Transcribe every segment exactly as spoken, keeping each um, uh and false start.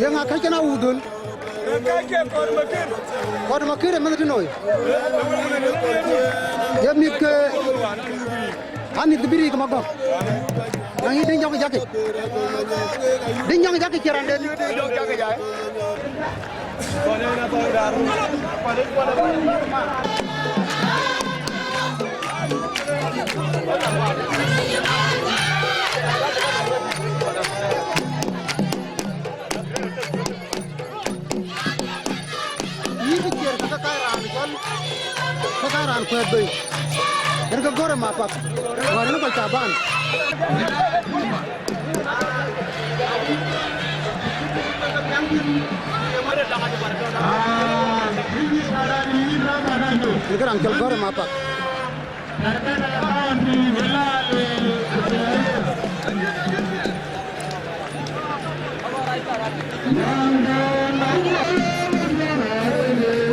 Yeŋa kɛ̈c kɛn Awudhöl? Kɔt Makir ë mɛnh tënoi. Ye mïth ke, a mïth ke Birik Magɔ̈k. Naŋ yï Dïny Jɔŋ Jakic. Dïny Jɔŋ Jakic cï randen. Yïk ciɛɛr ke ka raan cɔl, ke ka raan kuɛɛth bei. Yen ke gɔ̈r ë Mapak. Wäär yen Guac Taban. Yen ke raan cɔl gɔ̈r ë Mapak.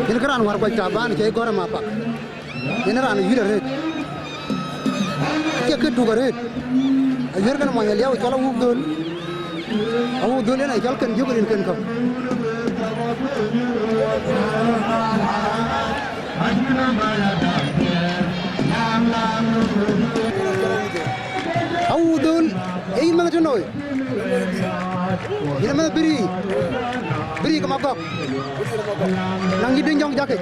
Yen ke raan wäär Guac Taban, cï gɔ̈r ë Mapak. Yen raan ë yïl arëët. Acie kë tuk arëët. Ayuɛ̈r kɛn mony Aliau cɔl Awudhöl. Awudhöl yen acɔl kɛn jök rin kɛn kɔ̈k. Awudhöl, ee yïn mɛnh tënoi. Yïn ë mɛnh Birik, Birik Magɔ̈k. Naŋ yï Dïny Jɔŋ Jakic.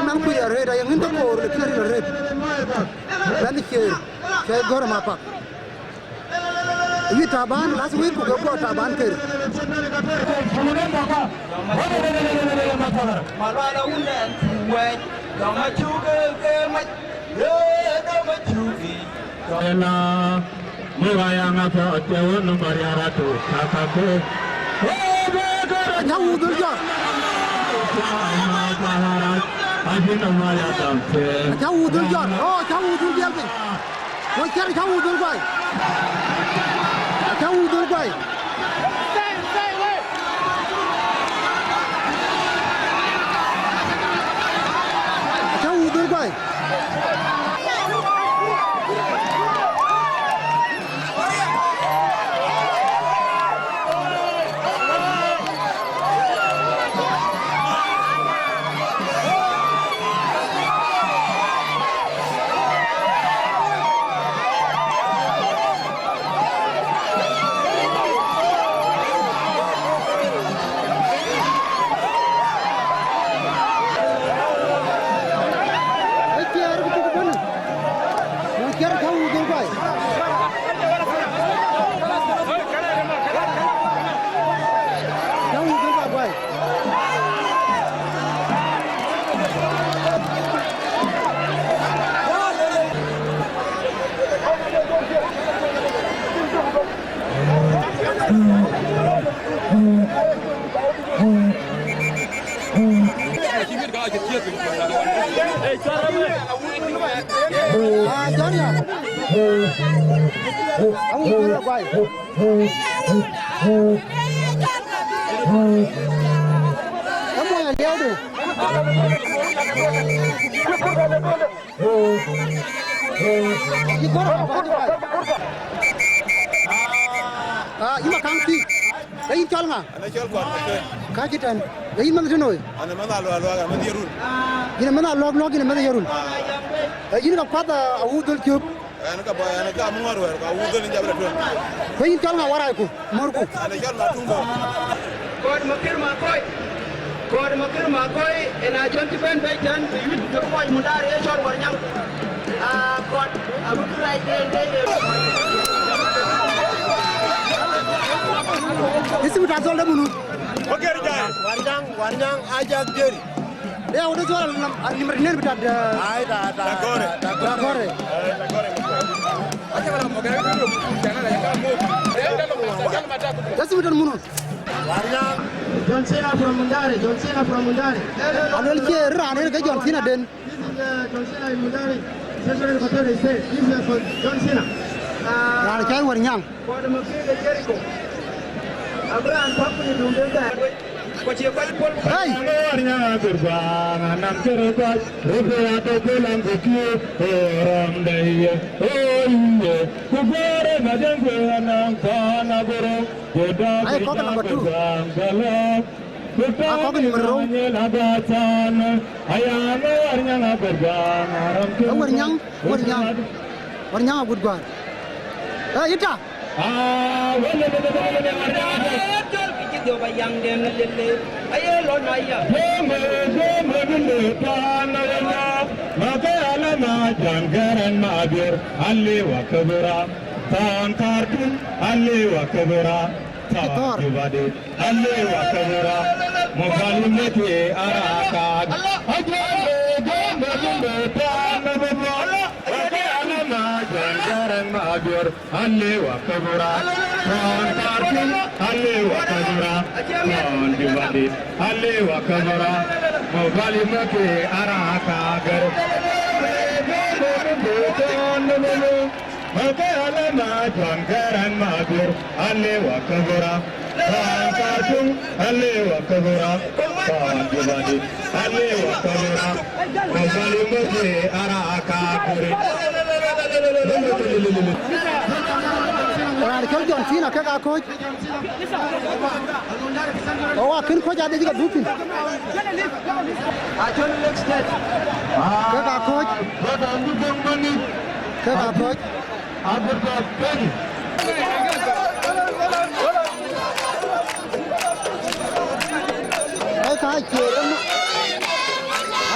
Naŋ kuc arëët, aye ŋïn ke koor, lakin aril arëët. Bɛ̈n ciëër, cï gɔ̈r ë Mapak. Yï Taban, last week ku ke guɔ Taban kër. Malwala wun ɛn cu wɛɛc, dɔm acuk ke mac, ee dɔm acuk yiic. Ena, mi wa ya ŋa tɔ, te wun Mariara tu, kaka ke. Acä Awudhöl jɔt. Acä Awudhöl jɔt. Oh, acä Awudhöl dhiɛl piny. Wek cär cä Awudhöl guai. Cä Awudhöl guai. Cä Awudhöl guai. Ah, Jɔn ya. Aŋu bï rɔt guai. Amuɔny aliɛɛude. Yï kɔn rɔt guai. Ah, yï ma kaŋ thïk. Ee yïn cɔl ŋa? Ana cɔl Kuat Makir. Ka cï tɛ̈n. Ee yïn mɛnh tënoi? Ana mɛnh Aluak Luak, ana mɛnh Yerun. Yïn ë mɛnh Aluak Luak, yïn ë mɛnh Yerun. Ah. Ee yïn ka kuath, ah, Awudhöl cök. Ɛn ka bɔ̈, ɛn ka muɔɔr wɛ̈ɛ̈r, ka Awudhöl ë jabɛ tueŋ. Ku yïn cɔl ŋa waraiku, mörku? Ana cɔl Matumbo. Kuat Makir Makoi. Kuat Makir Makoi, ëna jɔn cï bɛ̈n bei tɛ̈n, bï yuc ke kuɔc Mundari ye cɔl Warnyaŋ. Ah, Kuat, abï kë rac den de ye. Ismu ta zol de munu? Makir Jai. Warnyaŋ, Warnyaŋ, Ajak Jerry. Ya, wada zol al nam, al nimar nen bitat, eh, ai, ta, ta, ta Gore. Ta, ta Gore. Eh, ta Gore. Ismu ta munu? Warnyaŋ. John Cena from Mundari, John Cena from Mundari. Aluel cie raan en ke John Cena den. This is, uh, John Cena in Mundari, Central Equatoria State. This is, uh, for John Cena. Uh, raan cai Warnyaŋ. Kuat Makir de Jericho. Abraham Papu ni dum den da. Hey! Aye kɔ̈k number two. Aa kɔ̈k number two. Ee Wernyaŋ, Wernyaŋ. Wernyaŋ agut guäär. Ee, ita. Thɔ̈ɔ̈r. Thɔ̈ɔ̈r. Allahu Akbar. Allahu Akbar. Allahu Akbar. Mobali maki araka gar. Maki alama John Garang Mabior. Allahu Akbar. John Khartoum. Allahu Akbar. John Jubadi. Allahu Akbar. Mobali maki araka gar. Raan cɔl John Cena kek aa kɔ̈ɔ̈c. Oh, akën kɔ̈ɔ̈c adï cï ke dhuk thïn. Kek aa kɔ̈ɔ̈c. Kek aa kɔ̈ɔ̈c. Ee, ka cie rem.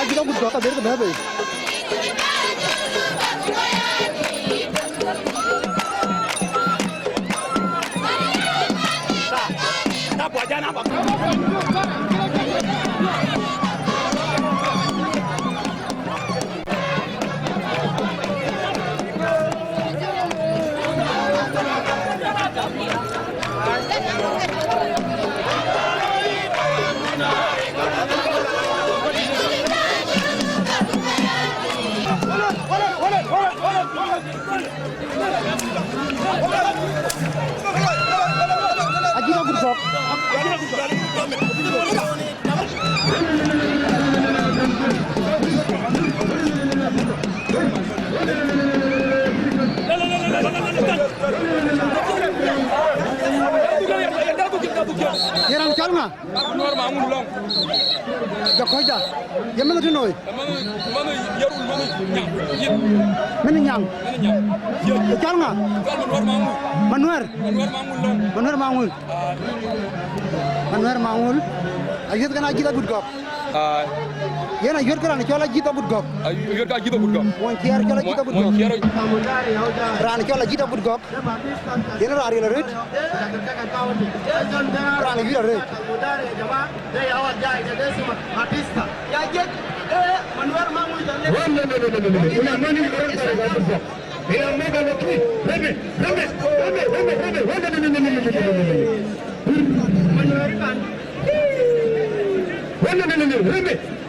Ajïth agut gɔ̈k abï ke bɛ̈ɛ̈i bei. Ajïth agut gɔ̈k. Ye raan cɔl ŋa? Manuɛɛr Maŋul lɔŋ. Jɔ kɔ̈ɔ̈cda. Ye mɛnh tënoi? Mɛnh, mɛnh Yarul, mɛnh Nyaŋ. Yith. Mɛnh Nyaŋ. Mɛnh Nyaŋ. Yith. Ye cɔl ŋa? Cɔl Manuɛɛr Maŋul. Manuɛɛr? Manuɛɛr Maŋul lɔŋ. Manuɛɛr Maŋul lɔŋ. Manuɛɛr Maŋul. Ayuɛ̈th kën Ajïth agut gɔ̈k. Aa. Yen ayuɛ̈th kën raan cɔl Ajïth agut gɔ̈k. Ayuɛ̈th kën Ajïth agut gɔ̈k. Mony Ciɛɛr cɔl Ajïth agut gɔ̈k. Mony Ciɛɛr. Raan cɔl Ajïth agut gɔ̈k. Yen raan riɛl arëët. Raan ë wiɛ̈r arëët.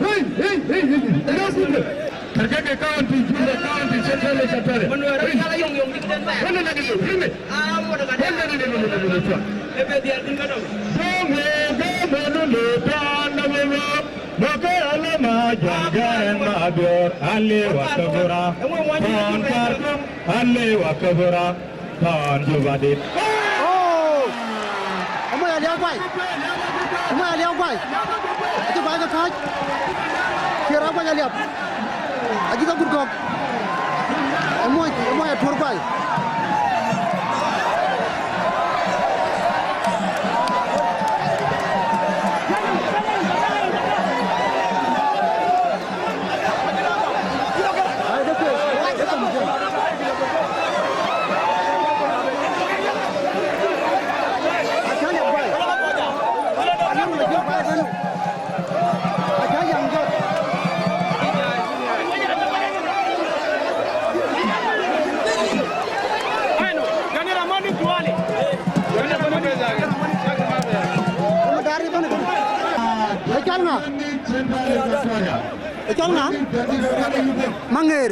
Hey, hey, hey, hey, hey. Terkeke County, Juba County, Shatale, Shatale. Hey. Hey, hey, hey, hey, hey. Hey, hey, hey, hey, hey. Donge, donge, donge, donge, donge. Maka alama John Garang Mabior, Allahu Akbar. John Khartoum, Allahu Akbar. Thɔ̈ɔ̈n Jubadït. Oh! Amoc Aliap Guai. Amoc Aliap Guai. Acï Guai ke kääc. Ciɛɛr Aguac Aliap. Ajïth agut gɔ̈k. Amoc, amoc Atuɔ̈r Guai. Ë cɔl ŋa? Maŋer.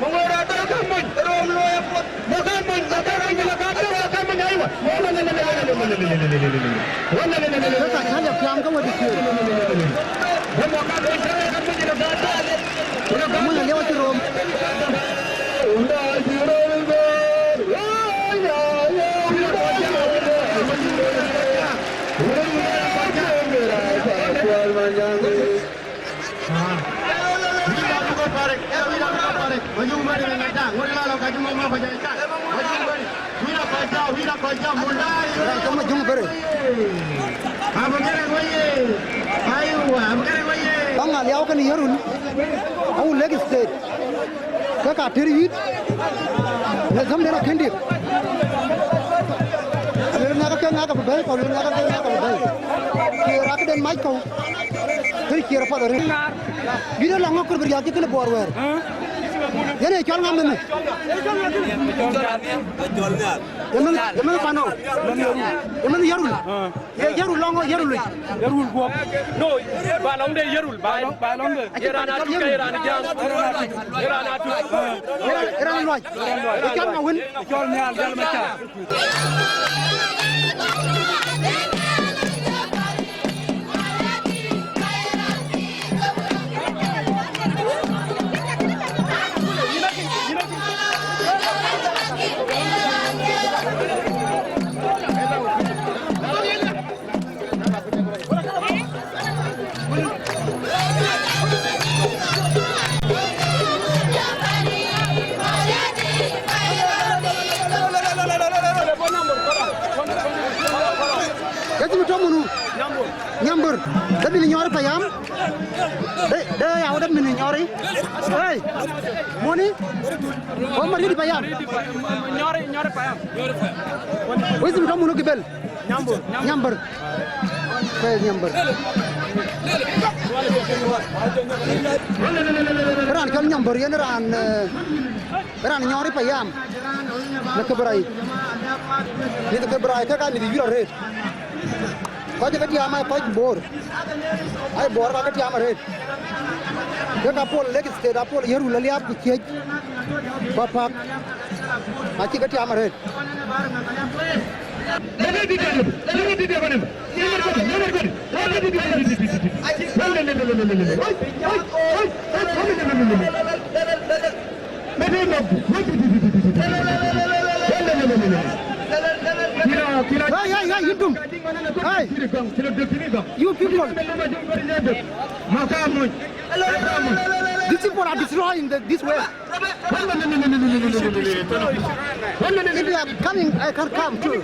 Maŋuɛ̈ɛ̈r aa tɔ̈ ke mony. Rom luɔi apuɔth. Ka cä lɔ piaam ke wɛ̈t cï thiëër. Mony aliu acï rom. Raan cɔl Majuŋ Bere. Baŋ aliau kën Yirol, Awun Lake State. Ke ka tëër yït në dhämden akëndiɛ̈. Aluel ŋɛk ke ŋɛk abï bɛ̈ɛ̈i, ku aluel ŋɛk ke ŋɛk abï bɛ̈ɛ̈i. Ciɛɛr akëden mac kɔ̈u. Kën ciɛɛr apath arëët. Bï de lɔ ŋö kɔɔr bï riääk cï kënë Bor wɛ̈ɛ̈r. Yen ee cɔl ŋa mɛnë? Ye mɛnh, ye mɛnh Pano. Ye mɛnh Yirol. Ye Yirol lɔ ŋö, Yirol luc. Yirol guɔ̈p. No, ba lɔŋde Yirol, ba, ba lɔŋde. Ye raan Atut, ye raan Jäŋ. Ye raan Atut. Ye raan Luac. Ye cɔl ŋa wën? Cɔl Nhial Dɛl Macar. Ke cï tɔ̈ munu? Nyambur. Dhamini nyɔɔr payam. De, de ya dhamini nyɔɔri. Hey. Moni? Ko mari di payam. Nyɔɔri, nyɔɔri payam. Wezi mtomu nu kibel. Nyambur. Nyambur. Ke Nyambur. Raan cɔl Nyambur yen raan, eh, raan nyɔɔri payam. Në Kibrai. Mïth Kibrai ke ka mïth yur arëët. Kɔc ke tiam aa kɔc Bor. Ai Bor ka ke tiam arëët. Kek Apol Lake State, Apol Yirol Aliap ku Ciëc Papak, acï ke tiam arëët. Hey, hey, hey, you people. These people are destroying the, this way. If you are coming, I can come too.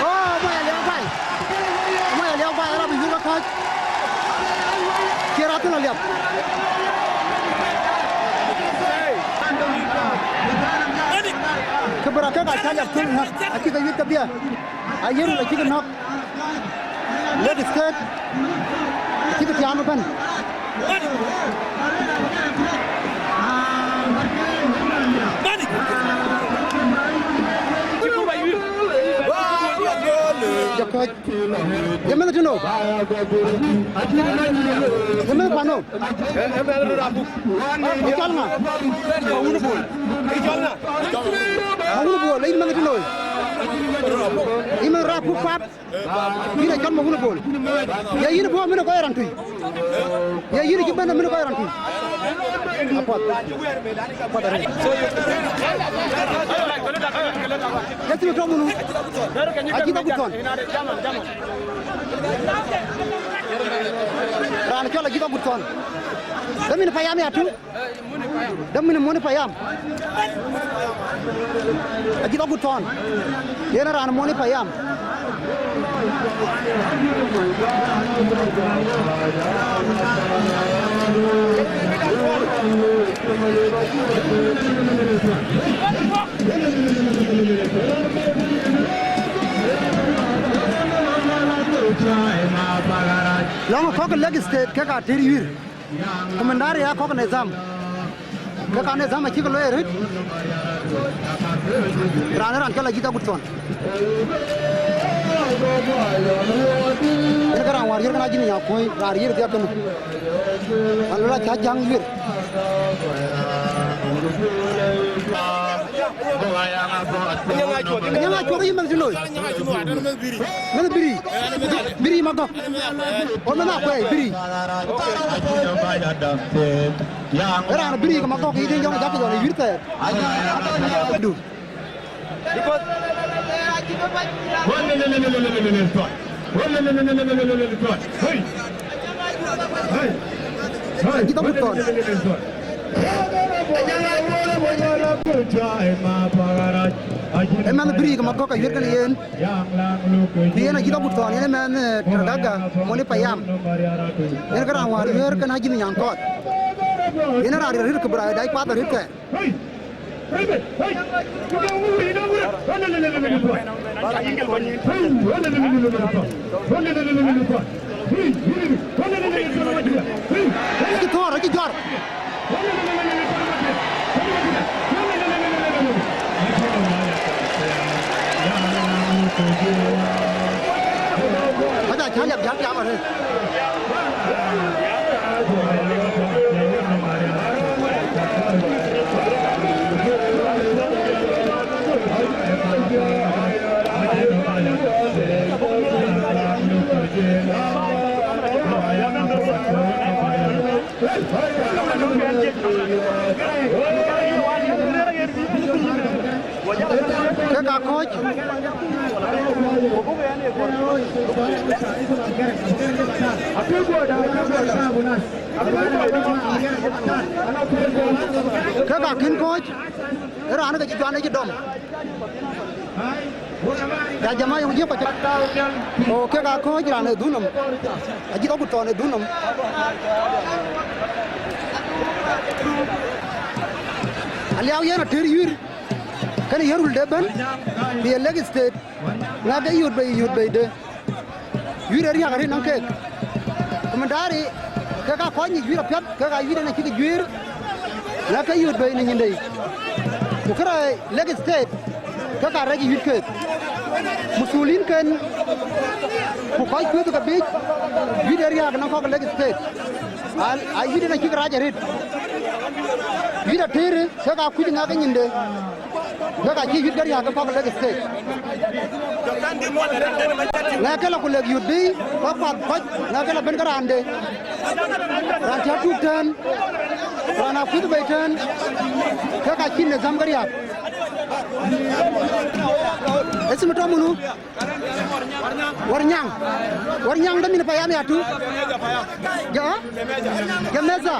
Oh, moc aliap guai. Moc aliap guai, arap yïr ke kɔ̈ɔ̈c. Ciɛɛr athïn aliap. Kibera kek acä liap thïn, acï ke yuc kedhie. Ayirol acï ke nɔ̈k. Lake State acï ke tiam ëbɛ̈n. Ye meth tënou? Ye meth panou? Ë cɔl ŋa? Mawun Bol, ë meth tënou? Yïn meth rap puk pap. Yïn ë cɔl Mawun Bol. Ye yïn bɔ̈ mën ë kɔc raan tui. Ye yïn cï bɛ̈n mën ë kɔc raan tui. Apuɔth. Apuɔth arëët. Ye thïn tɔ̈ munu? Ajïth Agut Thɔn. Raan cɔl Ajïth Agut Thɔn. Dë mën payam ya tïŋ. Dë mën mony payam. Ajïth Agut Thɔn. Yen raan mony payam. Lɔ̈ŋ kɔ̈k Lake State kek atër yuïr. Ku mɛn daar ya kɔ̈k nidham. Ke ka nidham acïk looi arëët. Raan ë raan cɔl Ajïth Agut Thɔn. Yen ke raan wäär yiër kën Ajïth Nyakuɔ̈i, raan yiër dhiak kënë. Alɔl acä jäŋ yuër. Anyaŋ Acuɔth, yïn mɛnh cï looi. Mɛnh Biri. Biri Magɔ̈k. O mɛnh Akuɛi, Biri. Ë raan Biri ke Magɔ̈k, yïn jɔŋ jak jɔn ë yuïr thɛɛr. Du. Hey. Hey. Ajïth Agut Thɔn. Ë mɛnh Biri ke Magɔ̈k ayuër kën yen. Ku yen Ajïth Agut Thɔn, yen ë mɛnh, eh, Tergaga, mony payam. Yen ke raan wäär yuër kën Ajïth Nyankɔɔth. Yen ë raan ril arëët Kibera dac path arëët kɛɛr. Acï thɔ̈ɔ̈r, acï jɔ̈ɔ̈r. Aca cä liap jäl jam arëët. Ke Ka kɔ̈ɔ̈c. Ke ka kën kɔ̈ɔ̈c, ë raan ke cï juan ë cï dɔm. Ya jama yɔŋ jiëp acä. O, ke ka kɔ̈ɔ̈c raan ë dhun nɔm. Ajïth akut thɔn ë dhun nɔm. Aliau yen atër yuïr. Kënë ye rulde ëbën, bï ye Lake State, ŋɛk ke yöt bei, yöt bei de. Yuïr ë riääk arëët nɔŋ keek. Ku mɛn daari, kek aa kɔc nyic yuïr apiɛth, kek aa yuïr en acïk juëër, ŋɛk ke yöt bei në nyindei. Ku kërɛɛc Lake State, kek aa rɛc yuïr keek. Muthuulinken, ku kɔc kuëëth ke biic, yuïr ë riääk nɔŋ kɔc Lake State. Al, a yuït en acïk rac arëët. Yuït atëërë, kek aa kuc ŋɛk ë nyinde, kek acï yuït ke riääk ke kɔ̈k Lake State. Ŋɛk ke la ku lek yöt bï, ke kuath kɔc, ŋɛk ke la bɛ̈n ke raande. Raan cä tuk tɛ̈ɛ̈n, raan akuëth bei tɛ̈ɛ̈n, kek acï nidham ke riääk. Ë thim tɔ̈ munu? Warnyaŋ. Warnyaŋ de min payam ya tu. Ja? Jamesa.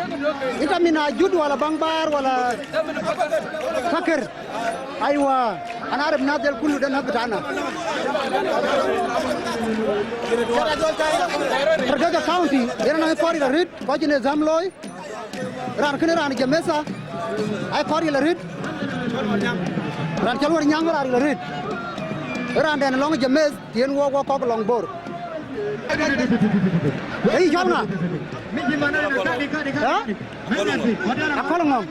Ita min ajud wala bangbar wala fakir. Aiwa. Ana arif nas del kullu de nas bitana. Targaga County, yana na kori da rit, ko jine zamloi. Raan kënë raan Jamesa, ai kɔɔr yï la rït. Raan cɔl Warnyaŋ raan yï la rït. Raan dɛn lɔŋ James, tiën wok wok kɔk lɔŋ Bor. Ee yï cɔl ŋa? Ha? Akɔl ŋɔŋ.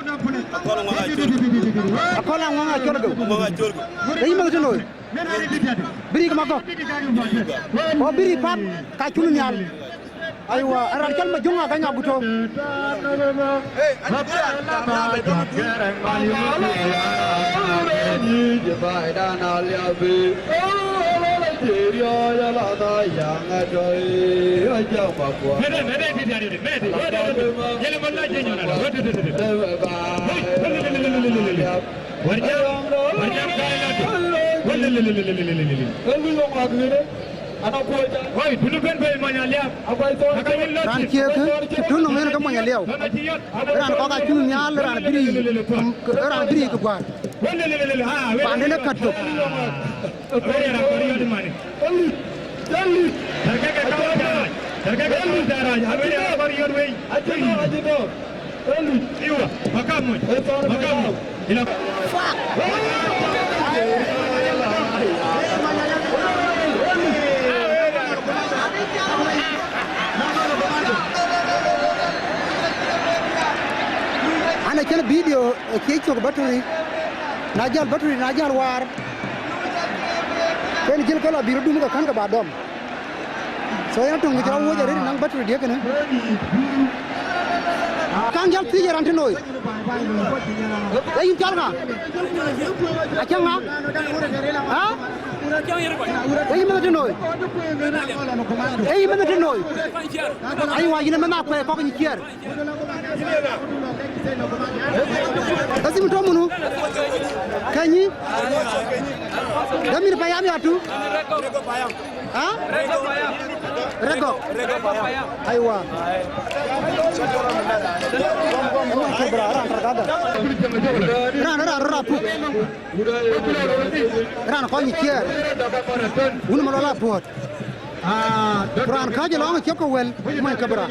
Akɔl ŋɔŋ acol geu. Ee yï meth tënoi. Bï rik magɔ̈k. Ɣo bï rik pap ka cun nhial. Aiwa, raan cɔl Majöŋ Agany Aguto. Warjam, warjam kai latu. Woi, dunu ben bei mony aliap. Raan ciëëk, cï tun nɔm en ke mony aliau. Raan kɔk acun nhial, raan bï ri, raan bï ri ke guar. Panden e kat thok. Awëri raan kɔr yɔt mani. Tɛ̈rkë ke kaw tɛ̈rac. Tɛ̈rkë ke kaw tɛ̈rac. Awëri raan kɔr yɔt wei. Acï nɔ̈k, acï nɔ̈k. Ee luc. Iwa, makam muc. Ee thɔn makam muc. Ila. Ana cïn video, eh, cie cök battery. Na jäl battery, na jäl waar. Ken jël ke la bï rɔt dum ke kän ke ba dɔm. So yen töŋ cï rɔt wuɔ̈c arëët naŋ battery diëk kënë. Kaŋ jäl thiëc ë raan tënoi. Ee yïn cɔl ŋa? Acä ŋa? Ha? Ee yïn meth tënoi. Ee yïn meth tënoi. Ayï wa yïn ë meth akuɛɛr kɔk nyic ciɛɛr. Athim tɔ̈ munu? Kɛ̈nyï? Dë min payam ya tu? Ha? Regok. Aiwa. Raan, raan rɔt apuk. Raan kɔc nyic ciɛɛr. Wun Malɔl apuɔ̈t. Ku raan kääc ë lɔŋ ë ciɛk ke wël, mony Kebera.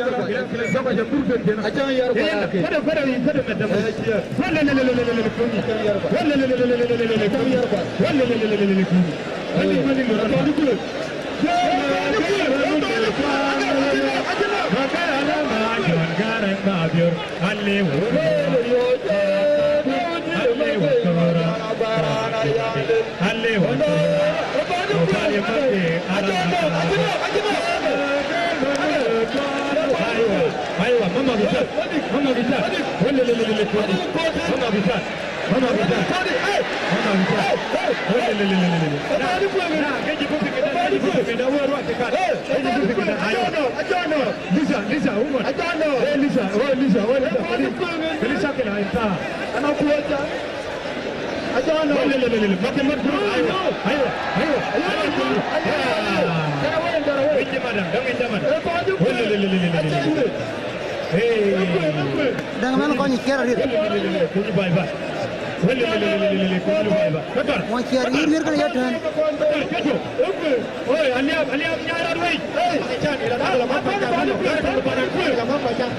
Aiwa, aiwa, mama bisa, mama bisa. Wele, lele, lele, lele. Mama bisa, mama bisa. Mama bisa. Wele, lele, lele, lele. Na, na, ke jibu fikir, ke jibu fikir, wele, wele, wele. Ke jibu fikir, aiwa. Lisa, Lisa, woman. Eh, Lisa, oh, Lisa, oh, Lisa. Lisa, kila, inta. Ana kuota. Däŋ mɛn kɔny ciɛɛr arëët. Kɔny ciɛɛr yïr yïr kënë ye tɛ̈n. Oi, aliap, aliap, nyai rɔt wei. Oi, acan, ila dal, la mama, acan, ila dal, la mama, acan.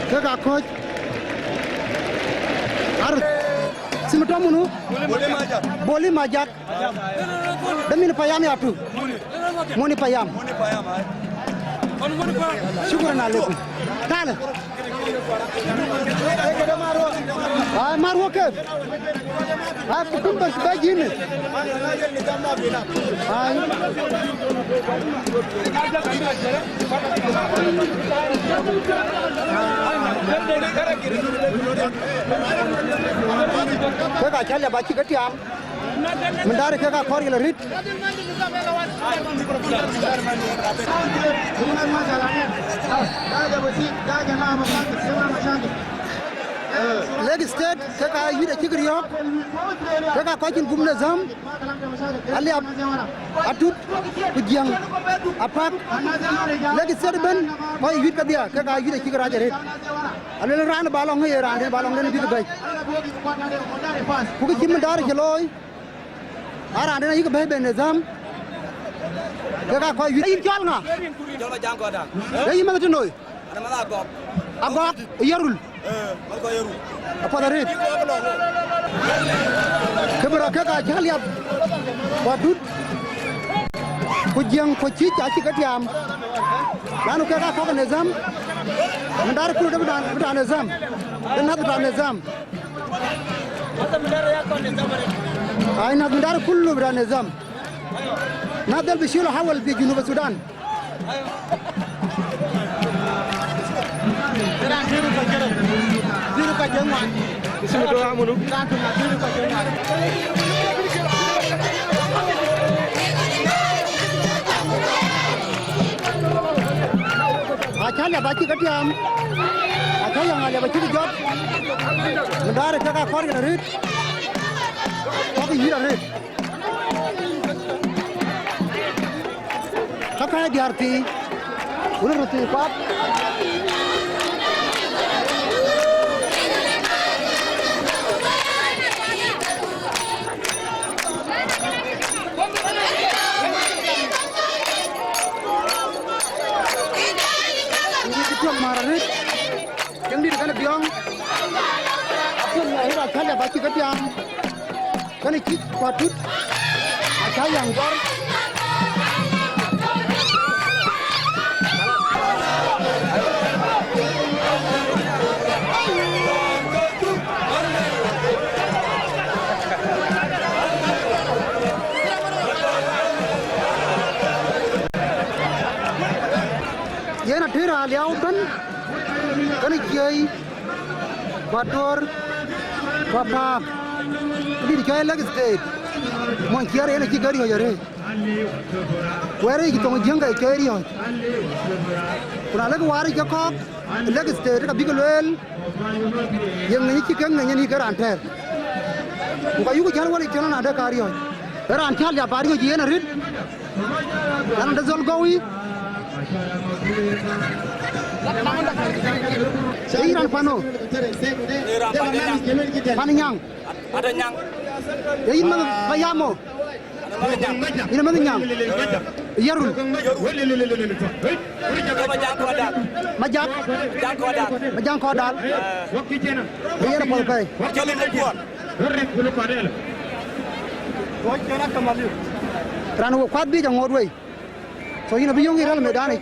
Kek aa kɔc. Ar. Simu tɔ̈ munu? Boli Majak. Boli Majak. Dë min payam ya tu. Moni payam. Shukran alaikum. Tale. Ai, marwo ke. Ai, kutum bas bajin. Ai. Kek aca liap acï ke tiam. Min daari kek akɔɔr yel arït. Lake State kek aa yuit acïk riɔ̈ɔ̈k, kek aa kɔc cïn gup nidham, aliap, atut, ku jiɛŋ, apak. Lake State ëbën kɔc yuit kedhia kek aa yuit acïk rac arëët. Aluel raan ba lɔ ŋö ye raan den ba lɔ ŋö den bïk bɛ̈i. Ku kë cï min daari cï looi. Aa raan den ayïk bɛ̈i ben nidham, kek aa kɔc yuit. Yïn cɔl ŋa? Cɔl Majaŋ Kɔda. Ee yïn mɛnh tënoi? Ana mɛnh Agɔk. Agɔk ë Yarul. Ee, mɛnh kɔc Yarul. Apuɔth arëët. Kë bï rɔt kek aa cä liap, ku atut, ku jiɛŋ, ku cïc acï ke tiam. Lanu kek aa kɔc nidham, min daari kulu de bï dan, bï dan nidham, de nath bï dan nidham. Ai, nath min daari kulu bï dan nidham. Nath del bï shilo hawal fi Junub Sudan. Acä liap acï ke tiam. Acä yäŋ aliap acï ke jɔt. Min daari kek akɔɔr yel arëët. Kɔc yuit arëët. Ka kääc diäär thii, wën röt thii kuat. Wën cï piɔ̈k määr arëët. Tiŋdït kënë biɔ̈ŋ, apiɔ̈n ŋɔ̈ɔ̈r ë rɔt päl ë bä cï ke tiam, kënë cïc ku atut, acä yäŋ gɔ̈r. Yen atëër aliau ëbën, kënë ciëëi, ku ator, ku apaak, dït cɔl Lake State, mony ciɛɛr yen acï ke riɔ̈c arëët. Wɛɛr yic thoŋ Jiëŋ ke cɔl riɔ̈c. Ku na lëk waar yic ke kɔ̈k Lake State, ka bïk lueel, ye ŋeny cï ke ŋeny yen yï ke raan tɛɛr. Ku ka yuku cän wal yic tënë na de ka riɔ̈c. Ë raan cä liap ba riɔ̈c yen arëët. Lan de dhöl gɔ̈u yic. Ee yïn raan pano. Pan Nyaŋ. Ade Nyaŋ. Ee yïn mɛnh Payamo. Yïn mɛnh Nyaŋ. Yarul. Majak. Majak Kɔdal. Ee yen apuɔth pɛi. Raan wo kuath biic aŋoot wei. So yïn abï yöŋ yï rɛ̈l medanic.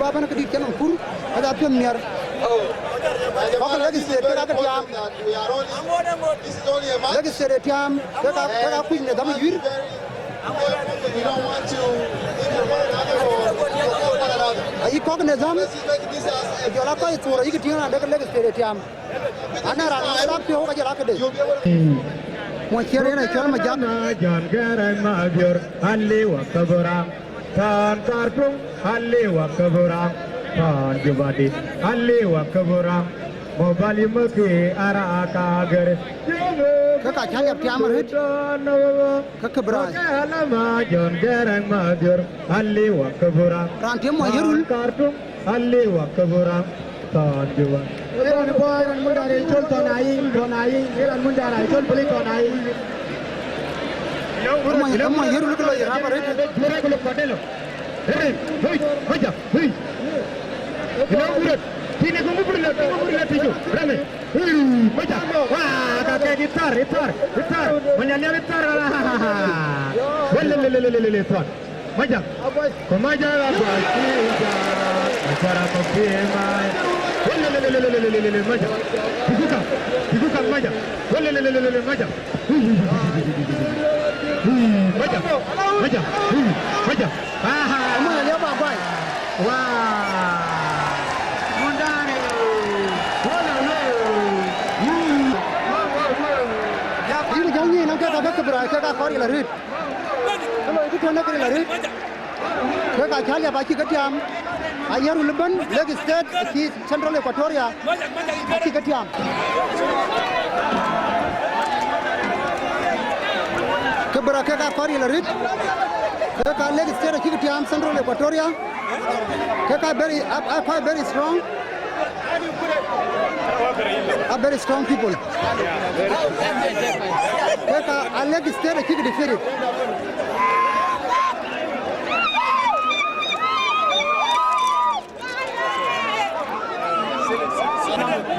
ba bɛ̈n këdït cïn nɔm kur, ka ca piɔ̈th miɛr. Kɔc ke Lake State kek aake tiaam. Lake State ë tiaam, kek aa, kek aa kuc në dham yuïr. Ayï kɔ̈k në dham, ku jɔl aa kɔc thur ayï ke tïŋ raan de ke Lake State ë tiaam. Ana raan ë raan piɔ̈u ka jɔl aa këde. Muɔny ciɛɛr yen acɔl Majak. John Garang Mabior, Aliwa Kaburam. Pan Khartoum, Aliwa Kaburam. Pan Jubadi, Aliwa Kaburam. Mobali maki ara akager. Ke ka cä liap tiam arëët. Ke Kibra. Alama John Garang Mabior, Aliwa Kaburam. Raan tiam Muɔny Yerul. Pan Khartoum, Aliwa Kaburam. Pan Juba. Ë raan bɔ̈, ë raan mundar ë cɔl Thɔn Ayic, Thɔn Ayic, ë raan mundar ë cɔl Pili Thɔn Ayic. Ë Muɔny, ë Muɔny Yerul ke lɔ ye rap arëët. Hey, hey, maja, hey. Ina urat, tini ko mubri la, tini mubri la tijo, rame. Hey, maja. Wa, ka ke itar, itar, itar. Manya liab itar. Wala le le le le le le itar. Maja. Ko maja la ba ki ja. Maja ra ko pima. Wala le le le le le le le le maja. Tikuka, tikuka maja. Wala le le le le le maja. Maja, maja, maja. Aha. Amu ya ba bai. Wa. Mundari. Wala lo. Yïn jam ni na ke ka ke bra ke ka kɔɔr yela rit. Kalo itu tona ke yela rit. Ke ka cä liap acï ke tiam. Ayerul ëbën, Lake State, acï Central Equatoria. Acï ke tiam. Kibra kek aa kɔɔr yel arëët. Kek aa Lake State acï ke tiam Central Equatoria. Kek aa very, aa, aa kɔc very strong. Are very strong people. Kek aa Lake State acï ke defeated.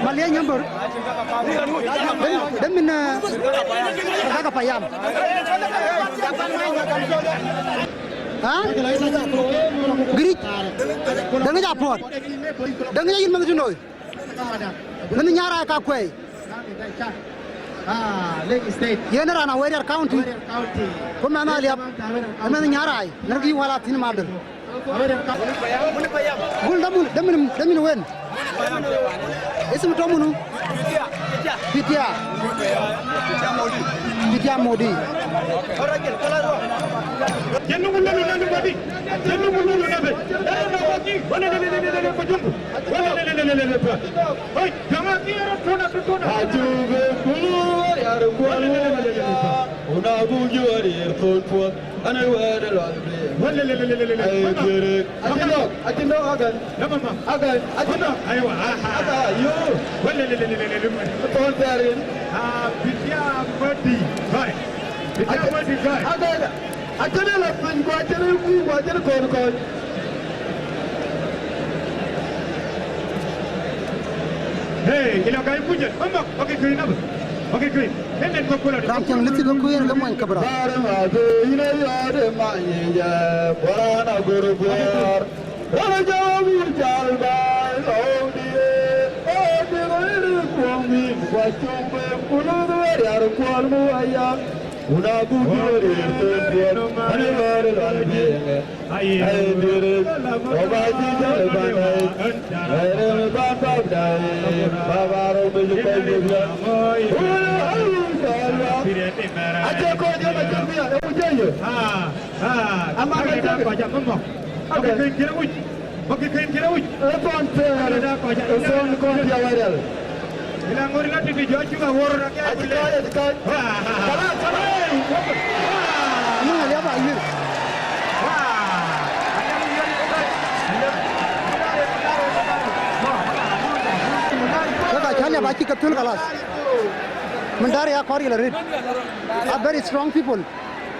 Malia nyambor. Dem, dem min, eh, kaka payam. Ha? Giric. Deng ja puɔt. Deng ja yin mɛnh tunoi. Mɛnh nyara ka kuɛi. Ah, Lake State. Yen raan Awerial County. Awerial County. Ku mɛnh aliap. Mɛnh nyarai. Nɛr ki wala thin madol. Gul da mun, da mun, da mun wen. Isim to munu? Pitia. Pitia Modi. Jenu munu na Modi. Jenu munu na be. Wala le le le le le ko jumbu. Wala le le le le le le. Oi, jama ki ero tona tona. Ajuba kulu yar kualu ya. Una buju arir ton puɔth. Ana wɛɛr ë lual bï. Wala le le le le le le. Ai, Dierek. Acï nɔ̈k, acï nɔ̈k, agan. Agan, acï nɔ̈k. Aywa, aha. Agan, yo. Wala le le le le le le. Thon thɛɛr yen. Ah, Pitia Modi, guy. Pitia Modi, guy. Agan, acï nɔ̈k la piny, ku acï nɔ̈k kuur, ku acï nɔ̈k kɔn kɔn. Hey, ila gai kujen, mama, oke kuy nabe. Oke kuy. Enen ko kula. Ram tiang liti ko kuyer ke moin kabra. Bar ma de ina ya de ma ye ya, bora na goro bor. Rana jawa mu jal ba, lo di, o di ro ri kuong mi, kwa chung be, kulu ro ri ar kuong mu aya. Una buju ri kuong, ani ro ri lo di. Ai, dire, o ba ji jale ba nai. Ai, re me ba ba dai. Ba ba ro me ju ko ju ya. Ula, ai, ba ba. Aje ko je ma je ya, e mu je ye. Ah, ah. Ama ba je ko ja mo. Oke, kira uj. Oke, kira uj. E ton te. Kira da ko ja. E ton ko ja wa dal. Ila ŋori la titi jɔ cuka wor na kɛ. Aci kɔc, aci kɔc. Wah. Kalas, kalas. Wah. Ni aliap ayir. Wah. Kaka cä liap acï ke thöl kalas. Mundari akɔɔr yel arëët. A very strong people.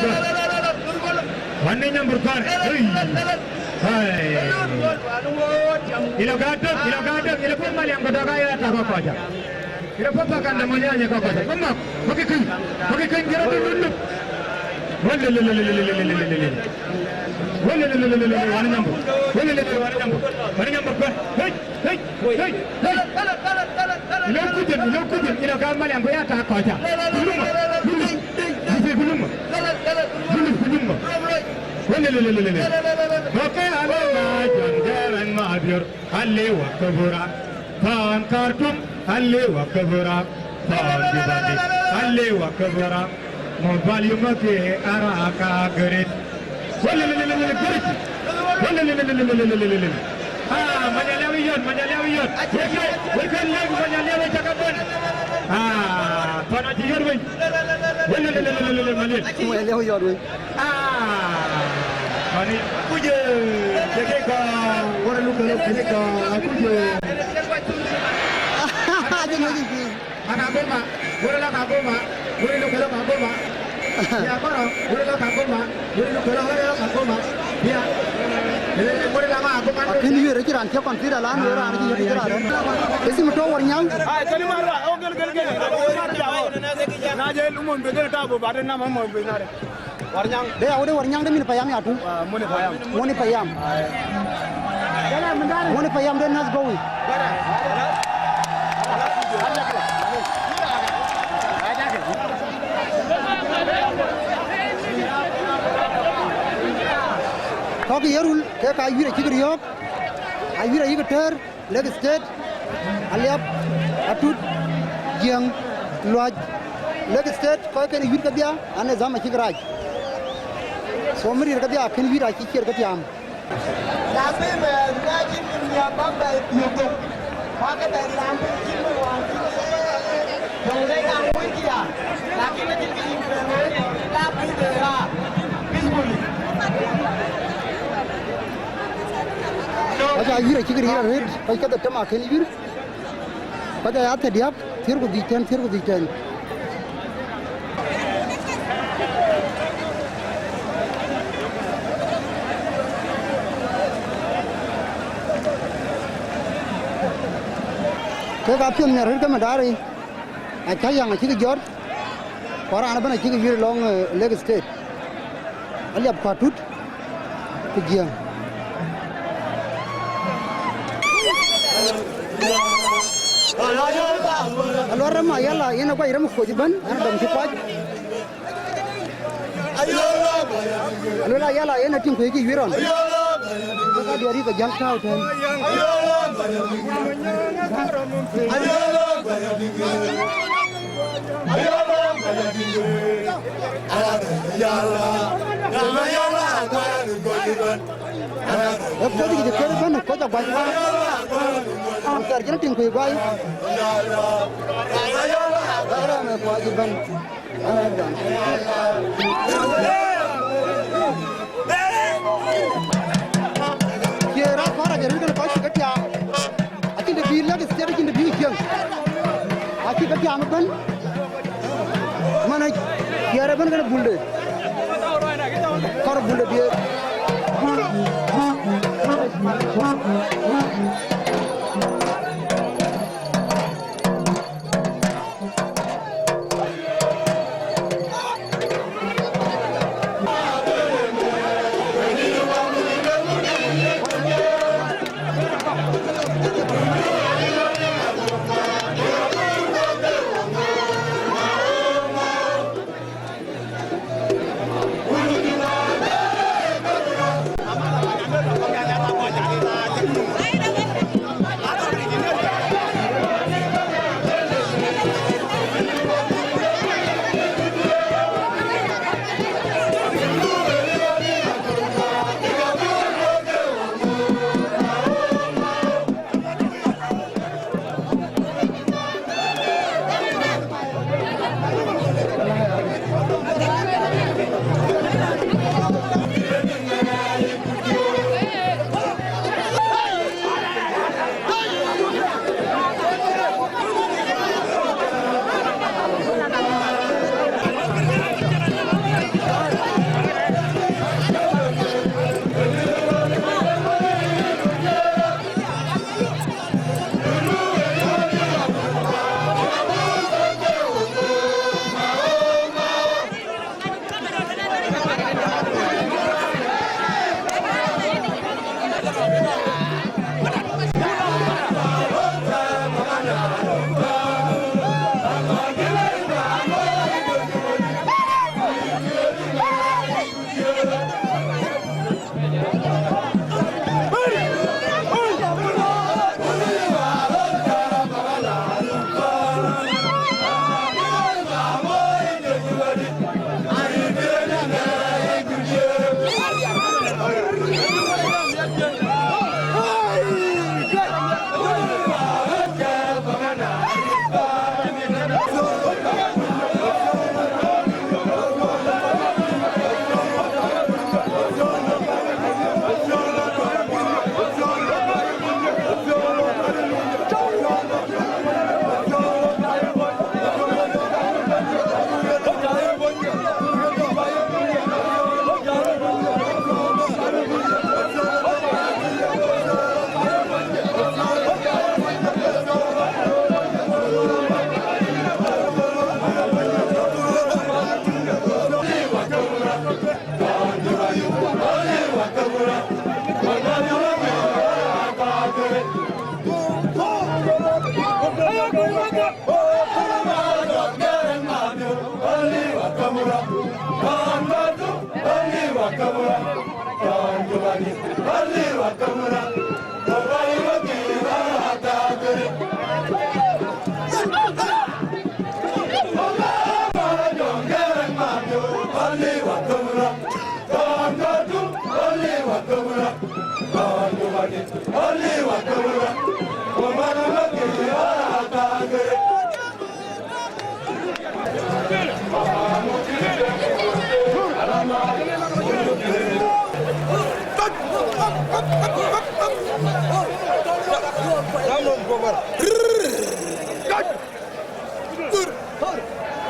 kɔ̈r. Wani nyambur kɔ̈r. Ëi. Hai. Ilo ka tök, ilo ka tök, ilo pun Maliam kɔ̈r ka ya ta kɔc kɔc. Ilo pun pa kan da mo nya nya kɔc kɔc. Pun ma, pun ki kin, pun ki kin kira dun dun. Wani nyambur. Wani nyambur, wani nyambur. Wani nyambur kɔ̈r. Hei. Hey, hey, hey. Ilo kujin, ilo kujin, ilo ka Maliam ya ta kɔc. Kuluma, kuluma. Kuluma. Kuluma, kuluma. Wele, le, le, le, le, le. Okay, alo ma John Garang ma bior. Allahu Akbar. Pan Khartoum, Allahu Akbar. Pan Jubani, Allahu Akbar. Mobile you make ara ka grit. Wele, le, le, le, le, le, grit. Wele, le, le, le, le, le, le, le, le, le, le. Ah, Manyaliawi yot, Manyaliawi yot. Weke, weke lek Manyaliawi caka ben. Ah, pana ci yot wei. Wele, le, le, le, le, le, le, Maliam. Manyaliawi yot wei. Ah, mani kuje, jeke ka, wara luka lo kuje ka, kuje. Aje no ji. Akagoma, wara la Kagoma, wara luka lo Kagoma. Ya koro, wara la Kagoma, wara luka lo, wara la Kagoma. Ya. Eh, wara la ma Kagoma. Akin yere ci ran ce kon pira lan, wara ran ci yere ci ran. Esi mi to Warnyang. Ai, kani mara, o gel, gel, gel. Na je lumon be gel ta bo, ba de na mo be na re. Warnyang. De ya wode Warnyang de min payam ya tu. Wa, mone payam. Mone payam. Mone payam de nas gowi. Kɔc yerul ke ka yïr acïk riɔ̈ɔ̈k, ayïr ayïk tɛ̈r. Lake State, Aliap, Atut, Jiëŋ, Luac. Lake State, kɔc kën yït kedhia, an, nizam acïk rac. So, mï rïr kedhia, kën yït acï cier ke tiaam. Lazim, eh, na cïn ya baba yökök. Ba ke bɛ lam, cïn mi wan, cïn mi, eh, jɔŋ de lam wïc ya. Lakin acïn kë yïn kë loi, la pïïr de raar, peacefully. Kɔc aa yïr acïk riir arëët, kɔc kedhie tëm akën yïr. Kɔc aya thiërdiäk, thiër ku dhïc tɛ̈n, thiër ku dhïc tɛ̈n. Kek aa piɛth miɛt arëët ke Madari, acä yaŋ acïk jɔt, ku raan ëbɛ̈n acïk yïr lɔŋ, eh, Lake State. Aliap ku Atut, ku Jiëŋ. Rem Ayala, yen aguɔ rem kuɔc ëbɛ̈n, an dɔm cï kuac. Aluel Ayala, yen atiŋ kuëëc kë yuiir ɣɔn. Ke ka diɛɛr yï ke jäl tääu tɛ̈n. Ë kuɔc yic kën ëbɛ̈n, kuɔc aguac. Thɛɛr cïn tiŋ kuëëc guai. Rem ë kuɔc ëbɛ̈n. Cie raan kɔɔr ajä ril kën kɔc cï ke tiaam. Acïn të bï lɛ̈k state, acïn të bï cieŋ. Acï ke tiaam ëbɛ̈n. Man, cie raan ëbɛ̈n kën bulde. Kɔɔr bulde diëër.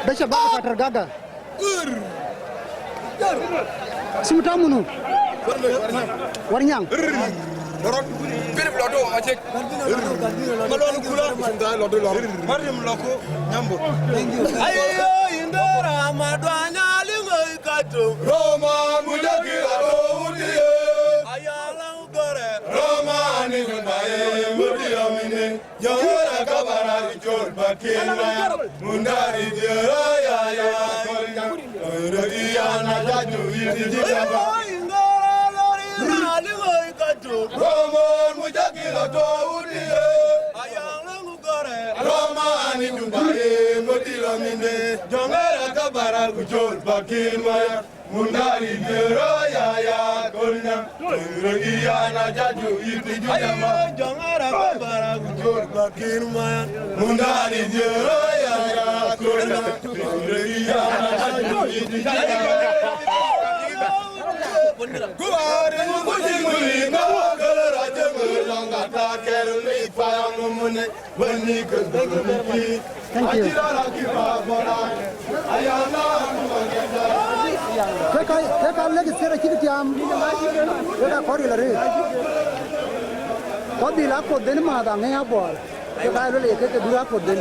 Bishop Abubakar Gaga. Sim ta munu? Warnyang. Warnyang. Rot. Philip Lodo, Achek. Malon Kula. Sim ta Lodo, Lodo. Mariam Loko, Nyambo. Thank you. Ayo, indera madwanya lingo ikato. Roma mujaki aro utie. Ayala ugore. Roma ni kunae mudia mine. Yɔŋ ɣöt akabana ri col bät. Mundari diera ya ya kolnya. Rodi ya na jaju iti jidaba. Romo mujaki la to udi. Ayang lengu gore. Roma ani dumbaye modila minde. Jongera kabara kujol bakil maya. Mundari diero ya ya kolnya. Rodi ya na jaju iti jidaba. Jongera kabara kujol bakil maya. Mundari diero ya ya kolnya. Rodi ya na jaju iti jidaba. Kuwari kuji muli na kala raja muli langa ta kere ni pa ya mumune. Thank you. Ke ka, ke ka lek sira cïk tiam, ke ka kɔɔr yï la rëët. Kɔc dhil akɔ̈th dhën ma dhaŋ ë abɔɔr. Ke ka lol ye ke ke dhur akɔ̈th dhën.